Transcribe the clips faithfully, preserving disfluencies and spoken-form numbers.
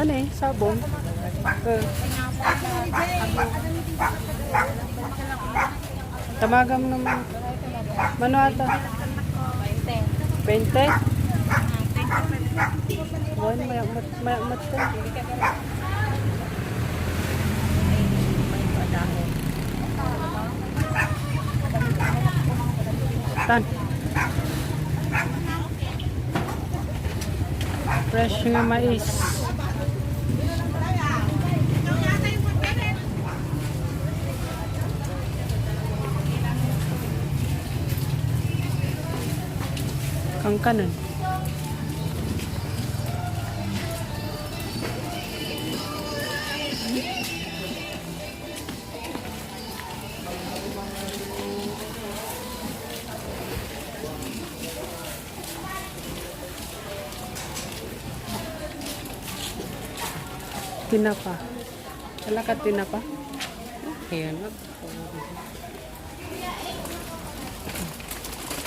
Ano eh, sabon? Eh. Tamagam naman. Mano ata? Twenty. Wan, mayakmat, mayakmat ka. Tan. Fresh nga mais. Kangkanan. Tinapa. Wala ka tinapa? Ayan, oh.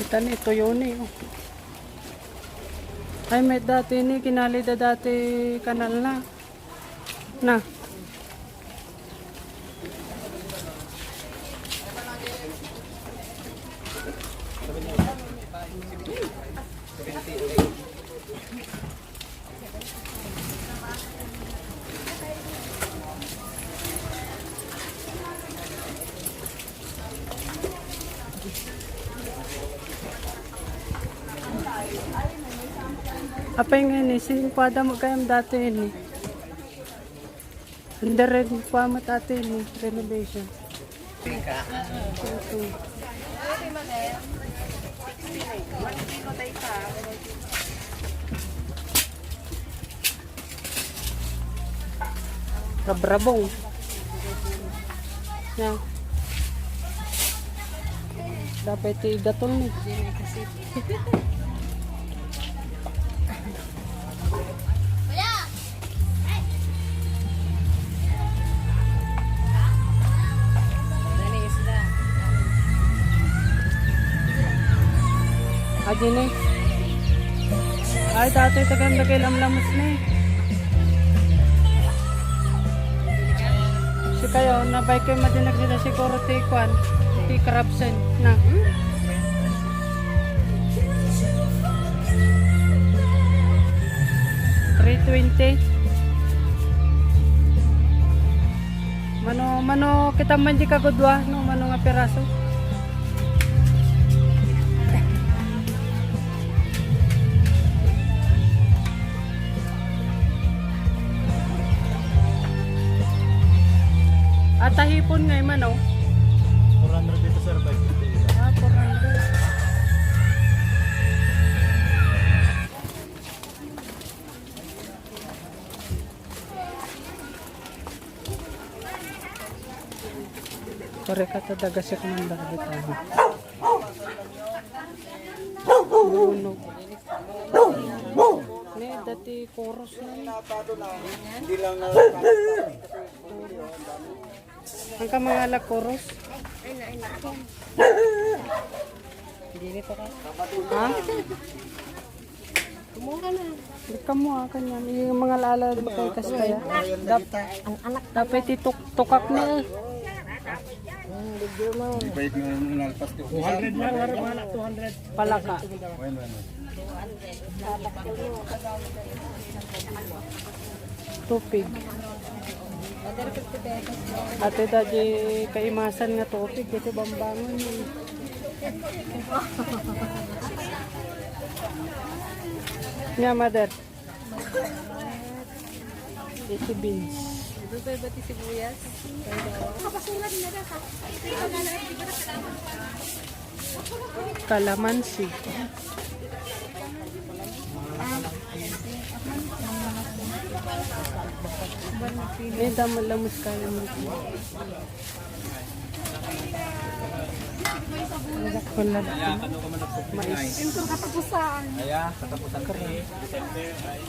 Kita ni, tuyo ni, oh. Ay, may dati ni, kinali da dati kanal na. Na. Apay nga ini, singkwada mo kayam dati ini. Under rin pa mo dati ini, renovation. Ito. Rabrabong. Na. Dapat ti igatol ni. Adi ni. Ay, dati tagan dagay lamlamus ni. Si kayo, nabay kayo madinak sila siguro ti kwan, ti corruption na. Three twenty. Mano, mano, kita man di kagudua, no, mano nga piraso. At tahipon nga, mano? Four hundred dito, sir, five fifty. Ah, four hundred. Pare ka ta daga si Commander Betano. Uno. Ne, dati chorus na ni. Ang ka mga ala chorus? Hindi nito ka. Ha? Kumuha ka na. Di ka mo, ah, kanya. Yung mga lala, di ba kayo kastaya? Dap-, ang anak. Dapat ituktukak niya. Ang video mo. Di ba yung nalpas ko? Two hundred lang, harap anak, two hundred. Palaka. Bueno, bueno. Tupig. Ate, dadi kaimasan nga tupig, ito bambangon. Nya, mother. Ito beans. Ito pa ba ti sibuyas? Kalamansi. May damo lamus kaya mo. Wala. Mais. Ito katapusan. Aya, katapusan ko eh. December ay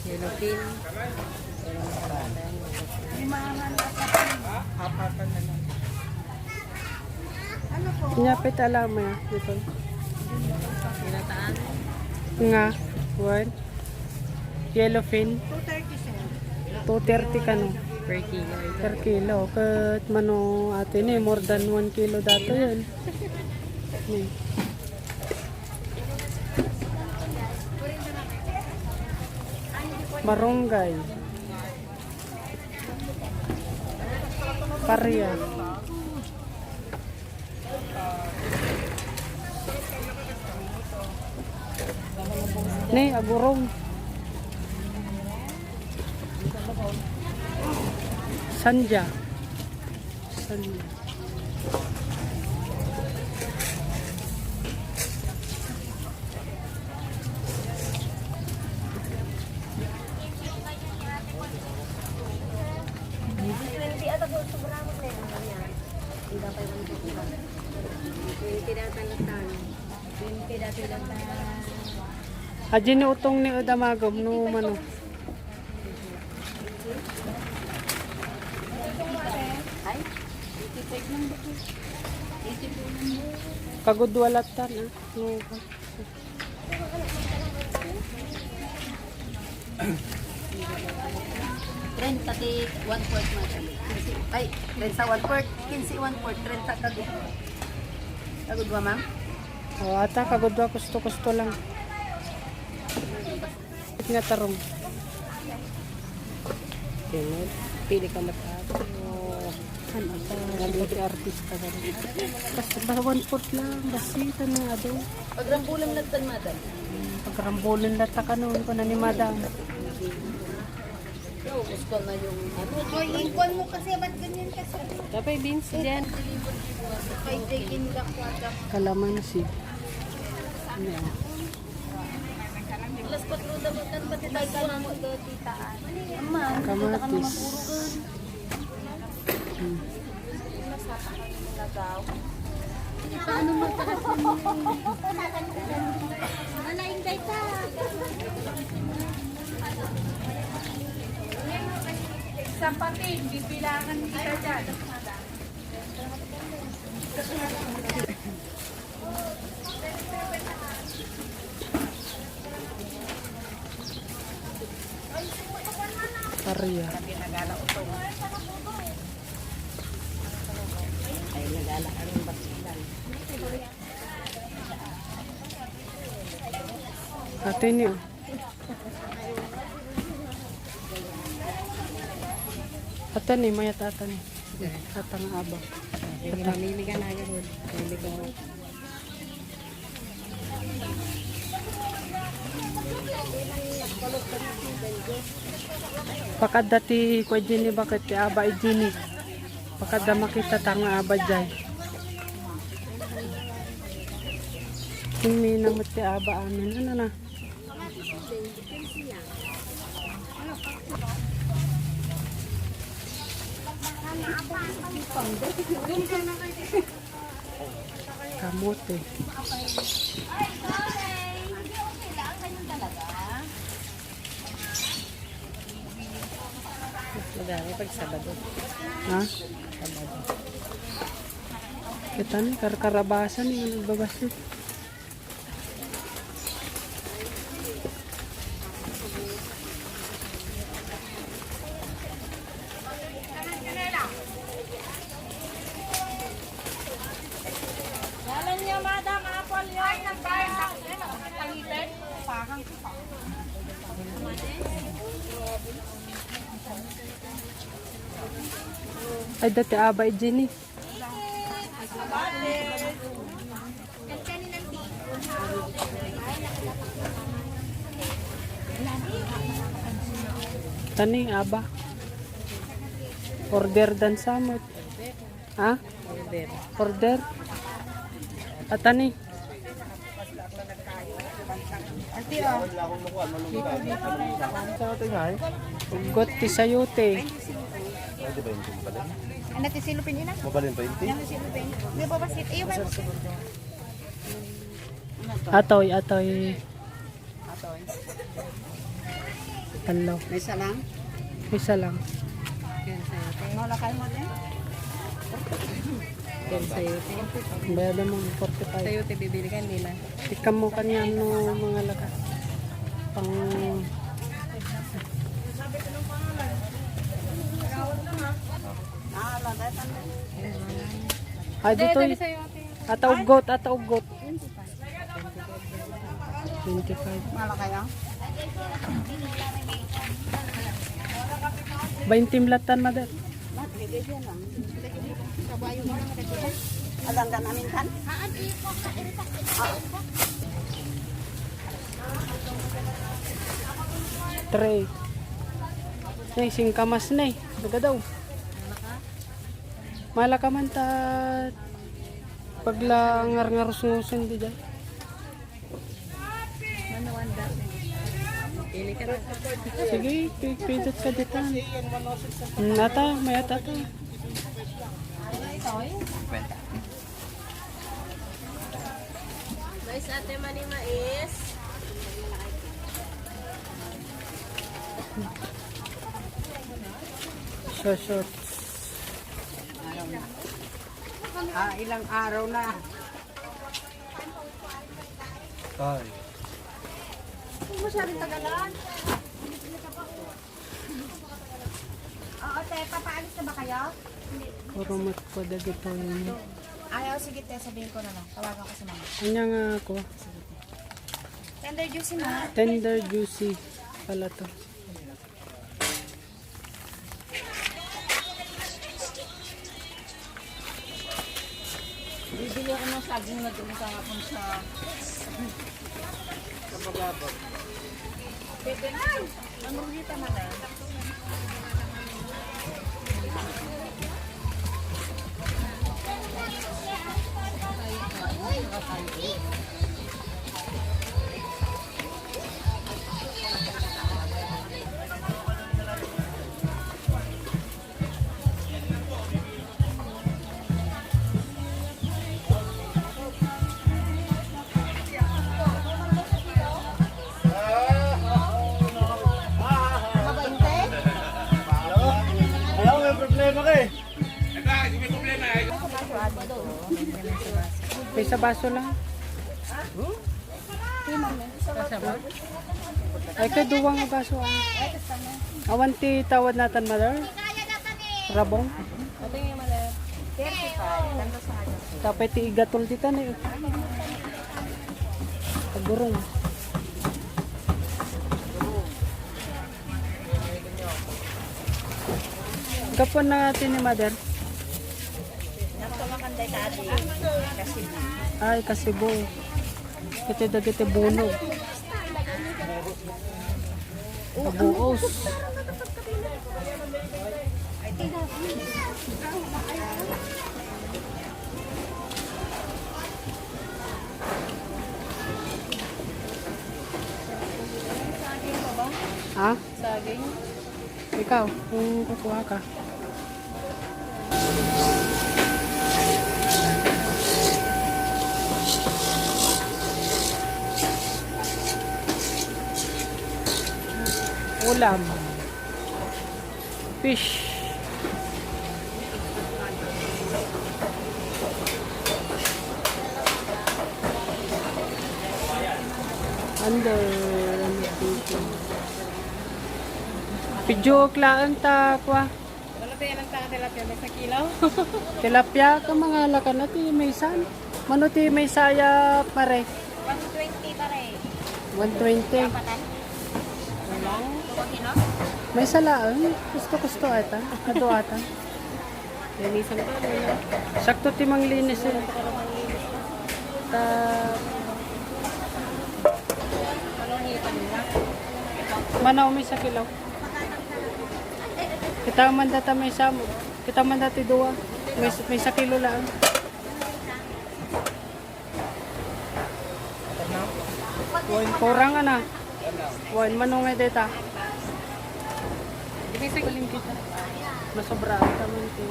Yellowfin. Nya pita lang, may dito. Nga, one. Yellowfin. Two thirty, sir. Two thirty kano. Per kilo. Per kilo. Ket mano, ate, ni, more than one kilo dato yun. Ni. Marunggay. Paria. Ni, agurong. Sanja. Sanja. Aji ni utong ni ed amagom no mano. Kagudua latta, ah. No. Trenta ti one-fourth, madam. Kinse, ay, trenta one-fourth, kinse one-fourth, trenta kagud-, kagudua, ma'am? O, ata, kagudua, kusto-kusto lang. Nga tarong. Pili ka mat-, ano, ano, ano, artista ka rin. Basta, basta one-fourth lang, basta ito na, ado. Pagrambulan lang tan, madam. Pagrambulan lang ta kano, ito na ni madam. Gusto na yung ano. Hoy, ingkon mo kasi, ba't ganyan ka, sir? Dapat beans dyan. Kay Jay Kinda Kwada. Kalamansi. Ano yan? Alas kwatro na mo, tan pati tayo ka na mo, tita, ah. Ama, kita kami Kamatis. Mag-urugan. Hmm. Paano mo? Nalaing day ka. Sa patin, bibilangan kita dyan. Paria. Ay, nagala ang basilan. Ate niyo. Atan ni, mayat atan ni. Sige, atan nga aba. Sige, mamili ka na, yun. Mamili ka. Pakadda ti kua Jenny, baket ti aba i Jenny. Pakadda makita ta nga aba jay. Ini na met ti aba amin. Ano na? Kamote. Madami pag Sabado. Ha? Sabado. Kita ni, karkarabasan yung nagbabasyo. Dalan niya, madam, apple yun. Ay, nagbayad ako. Ay, dati aba, Jenny. Tani, aba. Order dan samot. Ha? Order. Order? Atani? Ati, oh. Ugot ti sayote. Ano ti silupin, ina? Mabalin twenty? Ano ti silupin? Di ba, basit? Iyo, may Atoy, atoy. Atoy. Hello. May isa lang? Isa lang. Yan sa'yo, te. Yan sa'yo, te. Bayadan mo, forty-five. Sa'yo, te, bibili ka, hindi na. Tikam mo kanya, no, mga laka. Pang... Ah, dito, dali sa'yo, ate. Ata ugot, ata ugot. Twenty-five. Malaki, ah. Baintim latan, mother. Alang dan amin kan? Three. Ay, singkamas na eh. Baga daw. Malaka man ta pagla ngarngarus-ngusen di dyan. Ano ang dati? Pili ka na. Sige, pi-, pindot ka ditan. Hmm, ata, may ata ta. Mais, ate, mani, mais. Short, short. Ah, ilang araw na. Ay. Huwag masyadong tagalan. Oo, te, papaalis na ba kayo? Puro matpada dito yun. Ay, oh, sige, te, sabihin ko na lang. Tawagan ko si mama. Kanya nga ako. Sige, te. Tender juicy, ma. Tender juicy pala to. Bibili ako ng saging na doon kahapon sa, sa Bagabag. Pwede na. Ang rulita na lang. Ayaw, may problema ka eh. May sa baso lang. Ay, kay duwa nga baso, ah. Awan ti tawad natan, mother? Rabong? Tapay ti igatol ditan, eh. Agurong. Gapu na ti ni mother. Nagpamakanday ka, ate. Kasi ay, kasibo. Iti dagiti bunog. Abuos. Ha? Saging. Ikaw, kung kukuha ka. Ulam. Fish. Under, ano dito? Video laeng ta, kwa. Ano tayo ng tanga tilapia? May sa kilo? Tilapia, ka mga lakan na ti maysan. Mano ti maysa ya, pare? One twenty, pare. One twenty. Kapatan? Walang. Dua kilo? Maysa laeng. Gusto, gusto ata. Adu ata. Linisan pa, ano? Sakto ti manglinis eh. Ta- Manaw, maysa kilo. Kita man data maysa, kita man dati dua. May, maysa kilo lang. Wen, kurang ana. Wen, manungay deta. Binisig uling kita. Masobra ka man ti.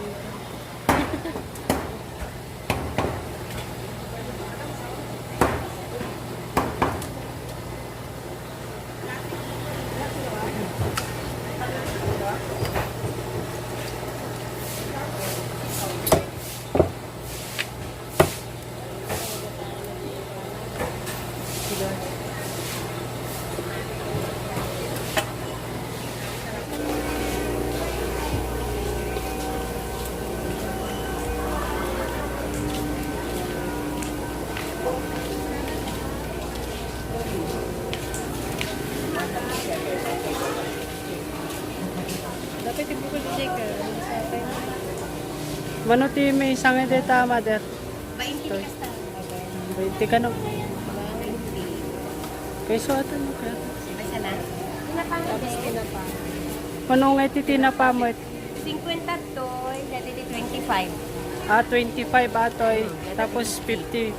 Dapat ibukod siya ka, ano sa akin? Mano ti may isang edeta, mother? Bainti kasta. Bainti kano? Bainti. Kayso ato no kaya? May sana. Tapos tinapa. Mano nga iti tinapa mo? Singkwenta toy, dati di twenty-five. Ah, twenty-five atoy. Tapos fifty.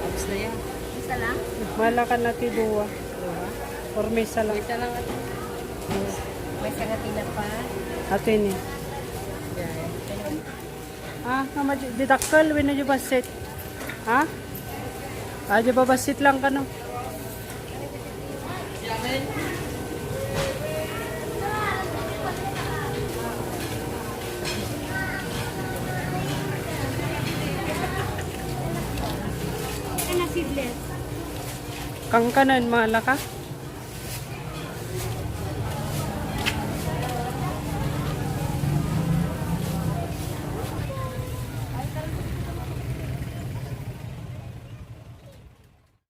Tapos na yan. Isa lang? Malakan na ti dua. Dua? Or may isa lang? May isa lang ito. May isa nga tinapa. Ato ini. Yan. Ah, nga madi-, didakkel, wenno di bassit? Ha? Ah, di ba bassit lang kano? Ano, seedless? Kangkanan, malaka?